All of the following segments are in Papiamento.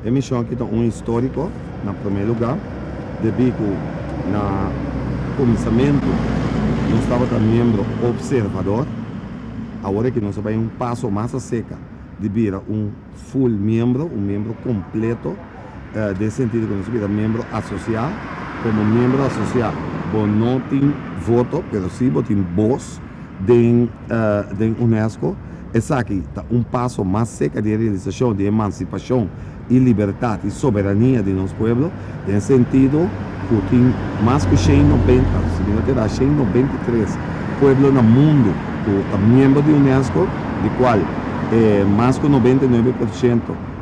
E mishon aki ta un históriko na promé lugá, debí ku na kuminsamentu nos tabata miembro opservador, awor aki nos a bai un paso mas aseka di bira un full miembro, un miembro kompleto, den sentido ku nos a bira miembro asosiá. Komo miembro asosiá bo no tin voto, pero sí bo tin bos den den UNESCO. Esaki ta un paso mas seka di e realisashon di emansipashon i libertat i soberania di nos pueblo, den sentido ku tin mas ku 190, si mi no ta erá, 193 pueblo na mundu ku ta miembro di UNESCO, di kual mas ku 99%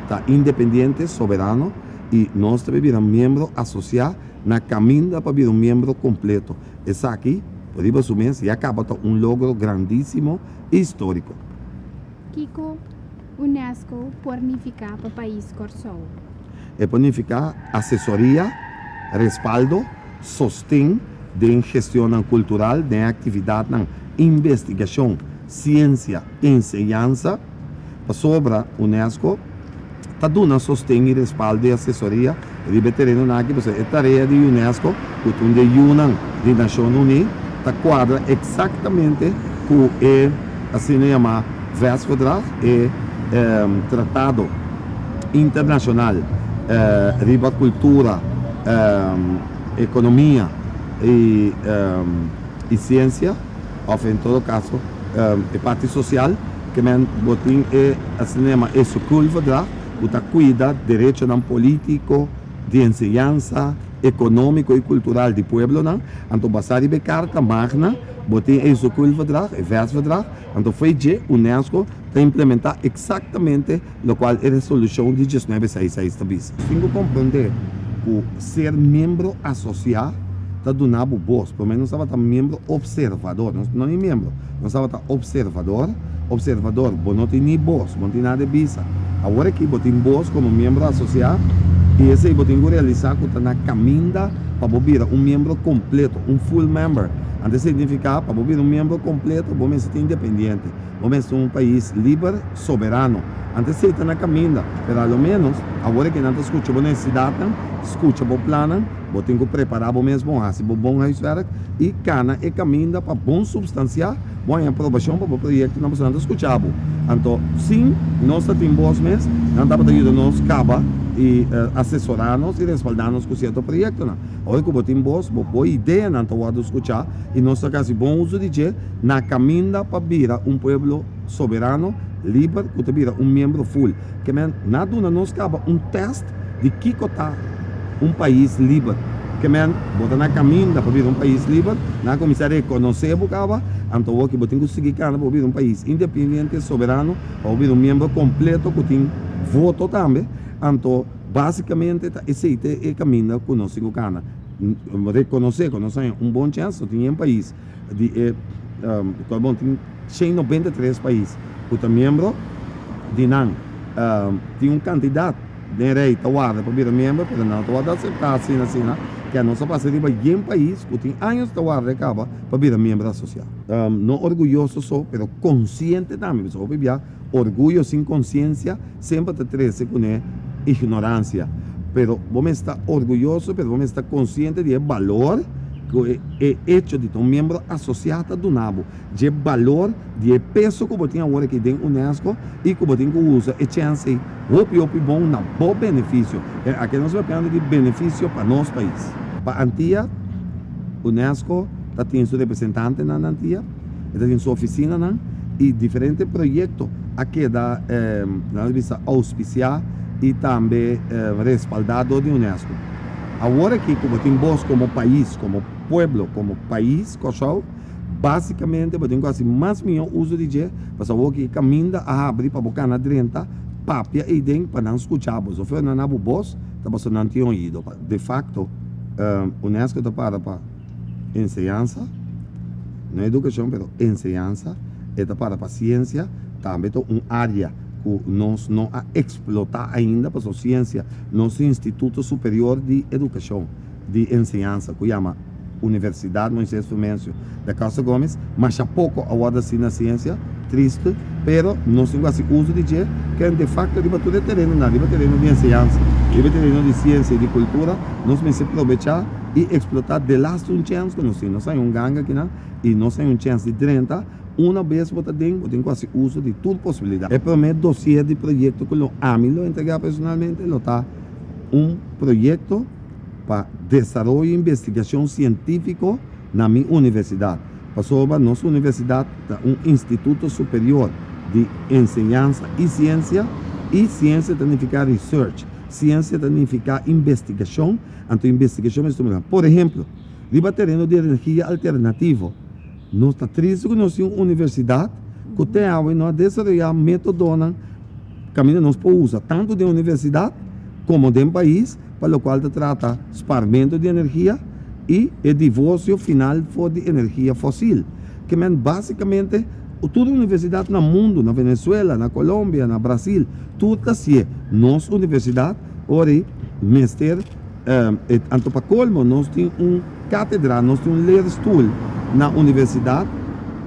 ta independiente, soberano, i nos ta bira miembro asosiá na kaminda pa bira un miembro kompleto. Esaki, riba su mes, ya kaba ta un logro grandísimo i históriko. Kiko UNESCO por nifiká pa pais Kòrsou? E por nifiká asesoria, respaldo, sosten den gestionnan kultural, den aktividatnan investigashon, siensia, enseñansa. Pasobra UNESCO ta duna sosten i respaldo i asesoria riba e terenonan aki, pasobra e tarea di UNESCO ku ta un di e yunan di Nashon Uní ta kuadra eksaktamente ku e asina yamá Vestverdrag, e tratado internashonal riba kultura, ekonomia i siensia, òf en todo kaso e parti sosial. Ke men bo tin e asina yama e Schoolverdrag ku ta kuida derechonan polítiko, di enseñansa, ekonómiko i kultural di pueblonan. Anto basá riba e Karta Magna bo tin e Schoolverdrag, e Vestverdrag. Anto fo'i dje UNESCO ta implementá eksaktamente lokual e resolushon di diesnuebe seis seis ta bisa. Tin ku komprondé ku ser miembro asosiá ta duna bo bos. Promé nos tabata miembro opservador, nos no ni miembro. Nos tabata observador, observador, bo no tin ni bos, bo no tin nada di bisa. Awor aki bo tin bos komo miembro asosiá i esei bo tin ku realisá ku ta na kaminda pa bo bira un miembro kompleto, un full member. Anto esei signifiká pa bo bira un miembro kompleto bo mester ta independiente, bo mester un pais liber, soberano. Anto esei ta na kaminda, pero a lo ménos awor aki nan ta skucha bo nesesidatnan, skucha bo plannan. Bo tin ku prepará bo mes bon, hasi bo bon huiswerk i kana e kaminda pa bon supstansiá bo haña aprobashon pa bo proyektonan pasobra nan ta skucha bo. Anto sin nos ta tin bos mes, nan tabata yuda nos kaba i asesorá nos i respaldá nos ku sierto proyektonan. Ora ku bo tin bos, bo bo ideanan ta wòrdu skuchá i nos ta hasi bon uso di dje na kaminda pa bira un pueblo soberano, liber ku ta bira un miembro ful. Ke men na duna nos kaba un tèst di kiko ta un pais liber. Ke men, bo ta na kaminda pa bira un pais liber, nan a kuminsá rekonosé bo kaba, anto awor bo tin ku sigui kana pa bo bira un pais independiente, soberano, pa bo bira un miembro kompleto ku tin voto tambe. Anto, basikamente ta esei ta e kaminda ku nos tin ku kana. Rekonosé ku nos haña un bon chèns, no tin yen pais di e, bon, tin 193 pais ku ta miembro di nan. Tin un kantidat den rei ta warda pa bira miembro, pero nan no ta warda aseptá asina asina, ke nos a pasa riba yen pais ku tin años ta warda e kaba pa bira miembro asosiá. No orguyoso so, pero konsiente tambe, pasobra hopi bia orguyo sin konsiensia semper ta trese kuné ignoransia. Pero bo mester ta orguyoso, pero bo mester ta konsiente di e balor ku e echo di ta un miembro asosiá ta duna bo. Dje balor di e peso ku bo tin awor aki den UNESCO i ku bo tin ku usa e chèns ei hopi hopi bon na bo benefisio. E aki nos papiando di benefisio pa nos pais. Pa Antia, UNESCO ta tin su representantenan na Antia, e ta tin su ofisinanan i diferente proyekto a keda nan ta bisa ouspisiá i tambe respaldá dor di UNESCO. Awor aki ku bo tin bos komo pais, komo pueblo, komo pais Kòrsou, Básikamente bo tin ku hasi mas mihó uso di dje, pasobra awor ki e kaminda a habri pa bo kana drenta, papia eiden pa nan skucha bo. Zofeo nan na bo bos ta pasobra nan tin oido. De fakto, UNESCO ta para pa enseñansa, no edukashon pero enseñansa, e ta para pa siensia, tambe ta un área ku nos no a eksplotá ainda pasobra siensia, nos instituto superior di edukashon, di enseñansa ku yama. Universidad Moisés Frumencio da Costa Gomez, masha poco a wordo haci na ciencia. Triste, pero nos tin ku hasi uso di dje, ken de facto riba tur e terenonan, riba tereno di enseñansa, riba tereno di siensia i di kultura, nos mester probechá i eksplotá delaste un chèns ku nos tin. Nos haña un ganga akinan i nos haña un chèns di drenta. Una bes bo ta den, bo tin ku hasi uso di tur posibilidat. E promé dosier di proyekto ku lo ami lo entregá personalmente lo ta un proyekto pa desaroyo investigashon sientífiko na mi universidat. Pasobra nos universidat ta un instituto superior di enseñansa i siensia, i siensia ta nifiká research, siensia ta nifiká investigashon, anto investigashon mester tuma lugá. Por ehemplo, riba tereno di energia alternativo, nos ta tristu ku nos tin un universidat ku te awe no a desaroyá métodonan kaminda nos por usa tantu den universidat komo den pais pa lokual ta trata sparmentu di energia i e divorsio final for di energia fosil. Ke men basikamente tur universidat na mundu, na Venezuela, na Colombia, na Brasil, tur ta hasié. Nos universidat ora ei mester anto pa kolmo nos tin un katedra, nos tin un leerstoel na universidat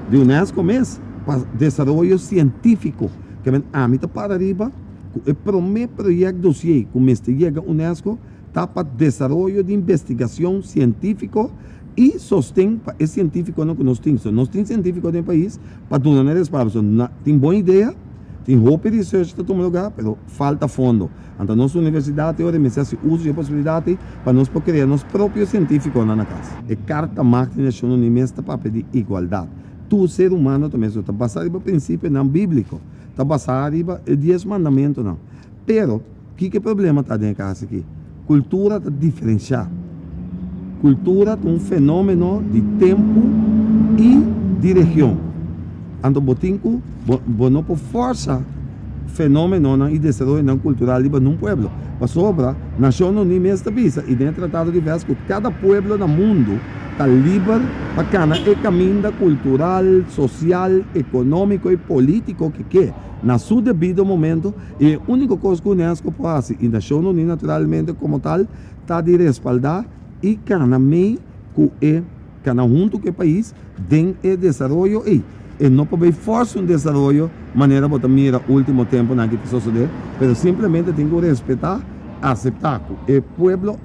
di UNESCO mes pa desaroyo sientífiko. Ke men ami ta para riba ku e promé proyèkt dosié ku mester yega UNESCO ta pa desaroyo di investigashon sientífiko i sosten pa e sientífikonan ku nos tin. So nos tin sientífiko den e pais pa duna nan respaldo. So na tin bon idea, tin hopi research ta tuma lugá, pero falta fondo. Anto nos universidat e ora mester hasi uso di e posibilidat ei pa nos por krea nos propio sientífikonan na kas. E Karta Magna di Nashon Uní mes ta papia di igualdat. Tur ser humano ta mes. Ta basá riba prinsipionan bíbliko. Ta basá riba e dies mandamentunan. Pero, kiko e problema ta den e kas aki? Kultura ta diferensiá. Kultura ta un fenómeno di tempu i di region. Anto bo tin ku, bo, bo no por fòrsa fenómenonan i desaroyonan kultural riba nun pueblo. Pasobra, Nashon Uní mes ta bisa, i den e Tratado di Vès, ku kada pueblo na mundu ta liber pa kana e kaminda kultural, sosial, ekonómiko i polítiko ke ke na su debido momento i e úniko kos ku UNESCO por hasi, i Nashon Uní naturalmente komo tal, ta di respaldá i kana mei ku e kana huntu ku e pais den e desaroyo ei. E no por bay fòrsa un desaroyo manera bo ta mira último temponan aki ta sosodé, pero simplemente tin ku respetá, aseptá ku e pueblo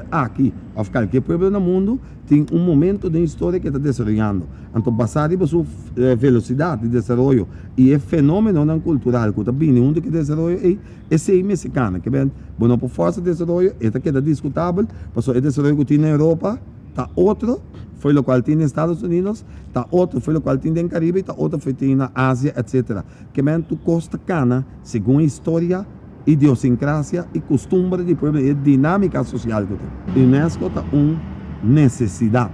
aki òf kalke pueblo na mundu tin un momento den historia ke ta desaroyando. Anto basá riba su velosidat di desaroyo i e fenómenonan kultural ku ta bini huntu ku e desaroyo ei, esei mester kana. Ke ben, bo no por fòrsa desaroyo, e ta keda diskutabel, pasobra e desaroyo ku tin na Europa ta otro fo'i lokual tin den Estados Unidos, ta otro fo'i lokual tin den Karibe i ta otro fo'i tin na Asia, etsetera. Ke men tur kos ta kana segun e historia, idiosincrasia i kustumber di pueblo i e dinámika sosial ku tin. Unesco ta un nesesidat.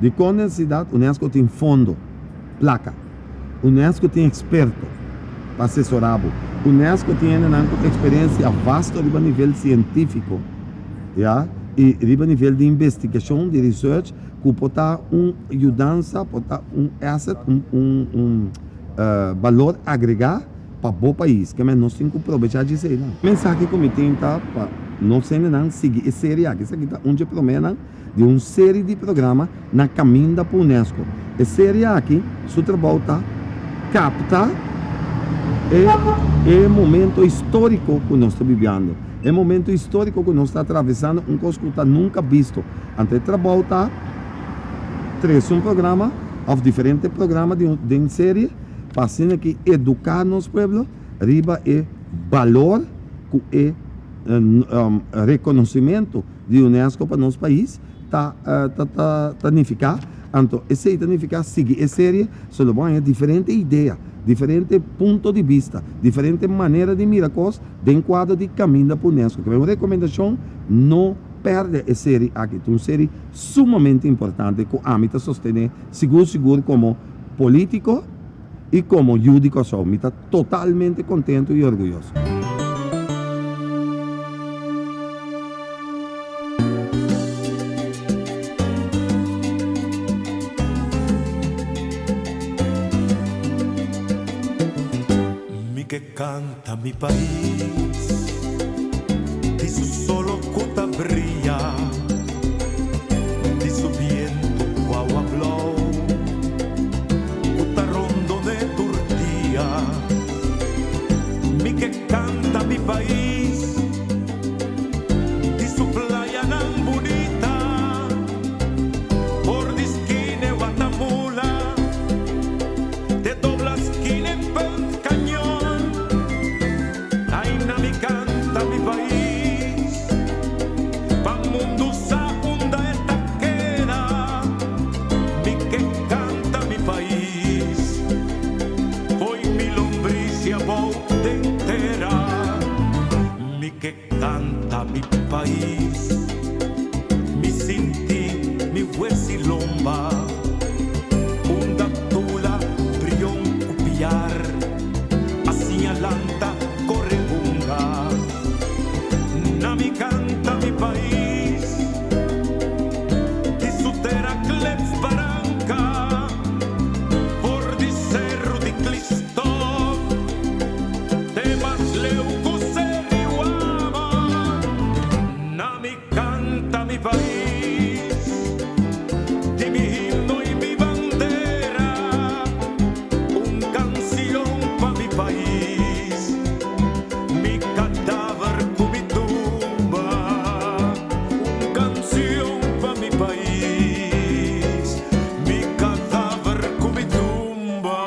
Dikon nesesidat? Unesco tin fondo, plaka. Unesco tin eksperto pa asesorá bo. Unesco tin hendenan ku eksperensia vasto riba nivel sientífiko, ya, i riba nivel di investigashon, di research, ku por ta un yudansa, por ta un asset, un un un balor agregá pa bo pais. Ke men nos tin ku probechá dje eseinan. Mensahe ku mi tin ta pa nos hendenan sigui e serie aki. Esaki ta un dje proménan di un serie di programa na kaminda pa UNESCO. E serie aki su trabou ta kapta e e momento históriko ku nos ta bibiando, e momento históriko ku nos ta atravesando, un kos ku ta nunka bisto. Anto e trabou ta trese un programa òf diferente programa di un den serie pa asina ki eduká nos pueblo riba e balor ku e rekonosimentu di UNESCO pa nos pais ta ta nifiká. Anto esei ta nifiká sigui e serie, so lo bo haña diferente idea, diferente punto di bista, diferente manera di mira kos den kuadro di Kaminda pa UNESCO. Ke un rekomendashon, no pèrdè e serie aki. Ta un serie sumamente importante ku ami ta sostené sigur sigur komo polítiko i komo yu di Kòrsou. Mi ta totalmente kontentu i orguyoso. Mi ke kanta mi pais di su solo ku ta bria, di su bientu ku awa blou ku ta rondone tur. su playanan bunita, For di skin'e Watamula te dobla skin'e Punt Cañon. Aina mi kanta mi pais, pa mundu sa unda e ta keda. Mi ke kanta mi pais, fo'i mi lombris i abou den tera. Mi ke kanta mi pais, mi sinti, mi wes'i lomba, unda tula, brion ku piar, a siña lanta kore hunga. Na mi kanta mi pais, di su tera klef baranka, for di Seru di Klistòf, te mas leu ku Ser'i Wama. Na mi kanta mi pais, di mi himno i mi bandera, un kanshon pa mi pais, mi kadaver ku mi tumba. Un kanshon pa mi pais, mi kadaver ku mi tumba.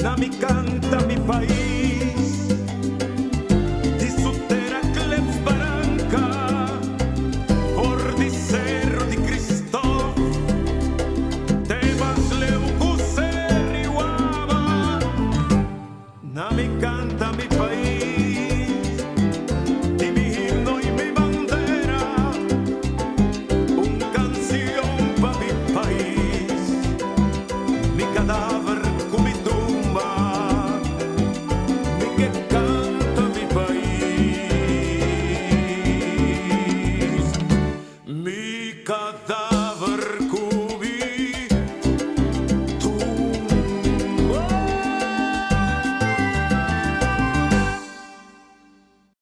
Na mi kanta mi pais, di su tera klef baranka, for di Seru di Kristòf, te mas leu ku Ser'i Wama. Na mi kanta mi pais, di mi himno i mi bandera, un kanshon pa mi pais, mi kadaver.